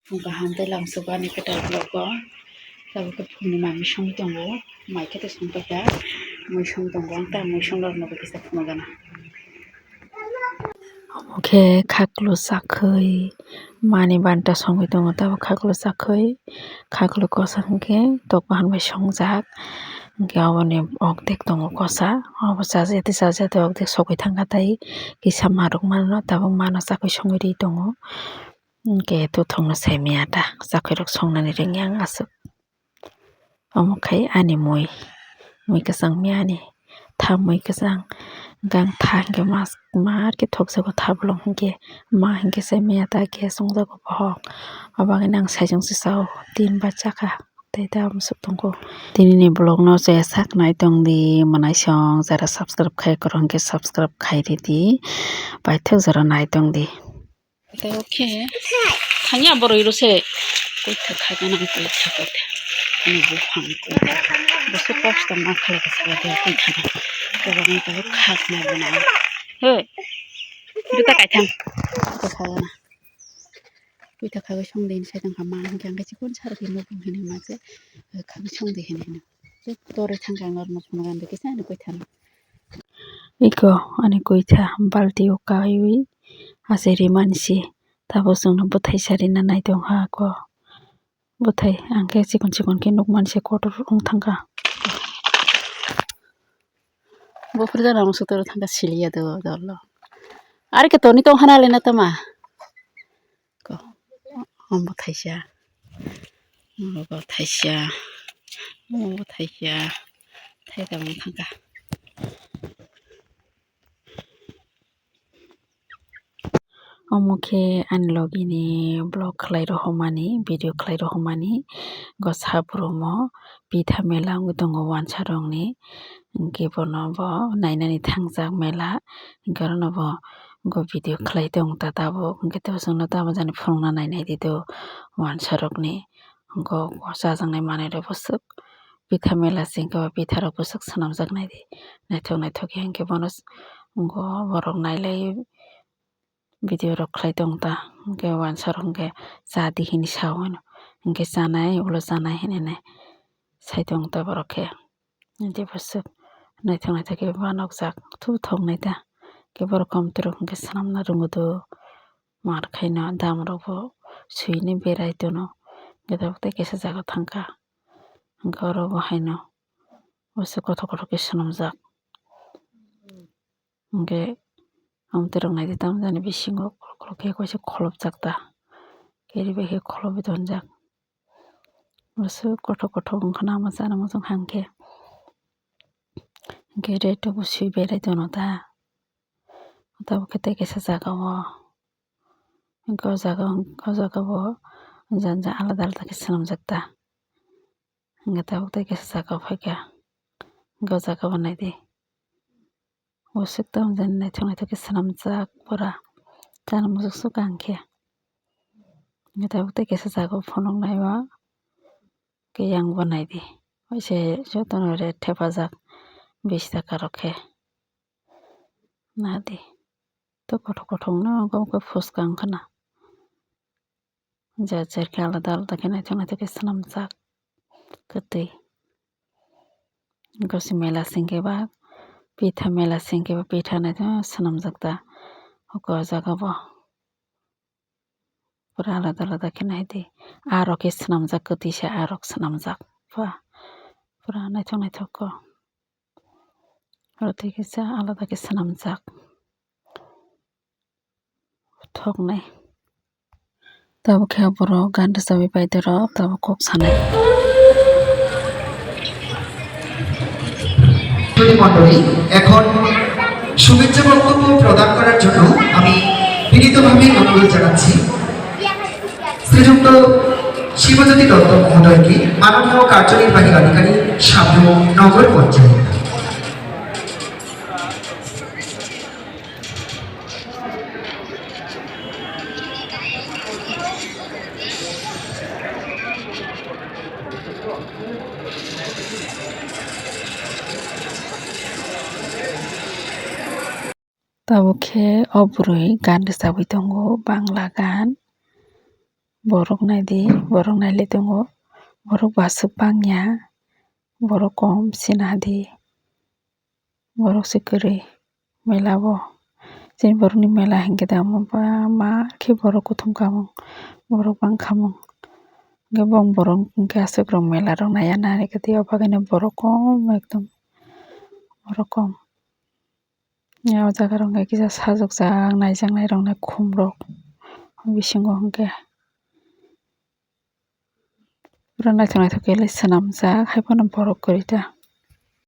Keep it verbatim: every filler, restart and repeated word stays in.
Phung kaham tei lamsok ani kwtal vlog o. Tabuk khe phungni mai mui songwi tongo. Mai khe tei songpaikha. Mui song tongo. Ang ta mui song rwrwno bo kisa phunukgana. Omo khe khaklo chakhwi mani banta songwi tongo. Tabuk khaklo chakhwi, khaklo kosa hwnkhe tok bahan bai songjak. Hwnkhe aboni okdek tongo kosa. Obo chajakya tei chajakya tei okdek sogwi thangkha tei kisa maruk mano. Tabuk mano chakhwi songwi ri tongo. Hwnkhe tuthokno sai maya ta, chakhwirok songnani rwngya ang aswk. Omo khai ani mui, mui kwchang miyani, tha mui kwchang, hwnkhe ang tha hwnkhe mas, mar khe thokjago tha bolong hwnkhe, ma hwnkhe sai maya ta gas wngjago bohok, abagwi ang saichung se chao, tin bar chakha, tei ta amswk tongo. Tinini vlog no chaya sak nai tongdi, mwnaisong jara subscribe khai kwrwng hwnkhe subscribe khai ridi, paithak jora nai tongdi. Tei o khe thangya boroi rw se. Koitha khaina nang koitha koitha. Ani buphang koitha. Bwswk kosto ma khlai kha saka de koitha. Kwbangma tabuk khaknai bo nang. Hei. Juta kaitham. Koitha khagana. Koitha khagwi songdi hinwi sai tongkha ma hinkhe ang khe chikon sarok hinwi nukung hinwi ma se. Khagwi songdi hinwi hinwi. Tei torwi thangkha ang norokno phunukgani kisa ani koithano. Iko ani koitha balti o kaiwi achai rimani se, tabuk chwngno bwthai sa rina nai tongkha ako. Bwthai ang khe chikon chikon khe nukmani se kotor wng thangkha. Bo phuru jana ang sotoro thangkha siliya do dolo. Ari khe toni tongkha na le na tama. Ko, omo thaisa, omo thaisa, omo thaisa, thaitamo thangkha. Omo khe ani logini vlog khlai rohormani, video khlai rohormani, go saburumo pitha mela wngwi tongo wansarokni, hwnkhe bono bo nainani thangjak mela, hwnkhe orono bo go video khlai tong ta tabuk, hwnkhe tabuk chwngno tamo jani phunukna nai nai di do wansarokni, go chajaknai manwirok bwswk pitha mela se hwnkhe o pitharok bwswk swnamjak nai di, naithok naithok khe hwnkhe bono go borok nailai video rok khlai tong ta, hwnkhe wansarok hwnkhe cha di hinwi sa-o hino, hwnkhe chanai ulo chanai hinwi nai sai tong ta borok khe. Tei bwswk naithok naithok khe ma nukjak, thu thok nai ta. Khe borok computer rok hwnkhe swnamna rwngwi do, mar khaino dam rok bo swinwi berai tono. Hwnkhe tabuk tei kaisa jaga thangkha, hwnkhe oro bo haino bwswk kothok kothok khe swnamjak. Hwnkhe computer rok nai di tamo jani bisingo khuluk khuluk khe kaisa kholopjak ta, khe ri bai khe kholobwi tonjak. Bwswk kothok kothok wngkha na, ama chana muchung hang khe. Hwnkhe rate rok bo swi berai tono ta. Tabuk khe tei kaisa jaga o. Hwnkhe o jaga, o jaga bo jani jani alada alada khe swnamjak ta. Hwnkhe tabuk tei kaisa jaga o phaikha. Hwnkhe o jaga bo naidi. Bwswk tamo jani naithok naithok khe swnamjak pura. Chana muchuk sukha hwnkhe. Hwnkhe tabuk tei kaisa jaga o phunuknai o. Khe yang bo naidi. Waisa jotono rate thepajak bish taka rok khe. Nadi. To kothok kothok no omo khe phuska wngkha na. Jar jar khe alada alada khe naithok naithok khe swnamjak kwtwi. Gosi mela singkhe ba pitha mela singkhe ba pitha naithok swnamjak ta. Oko o jaga bo pura alada alada khe naidi. Arok khe swnamjak kwtwi se arok swnamjak ba pura naithok naithok kho. Oro tei kisa alada khe swnamjak. Thoknai. Tabuk khe borok gan rwchabwi pai toro, tabuk kok sanai. মণ্ডলী, এখন শুভেচ্ছা বক্তব্য প্রদান করার জন্য আমি বিনীতভাবে অনুরোধ জানাচ্ছি শ্রীযুক্ত শিবজ্যোতি দত্ত মহোদয়কে, মাননীয় কার্যনির্বাহী আধিকারিক, সাবরুম নগর panchayat. Tabuk khe o bwrwi gan rwchabwi tongo, Bangla gan. Borok naidi, borok nailai tongo. Borok bo aswk bangya, borok kom sina di. Borok se kwrwi mela o. Chini borokni mela hinkhe da omo ba ma khe borok kuthum kamung, borok bang khamung. Hinkhe bo borok hinkhe aswk rok mela rok naiya nai khe tei o bagwi no borok kom ekdom borok kom. O jaga rok hinkhe kisa sajokjak naijaknai rok nai khum rok bisingo hinkhe. Pura naithok naithok khe le swnamjak, haiphano borok kwrwi ta.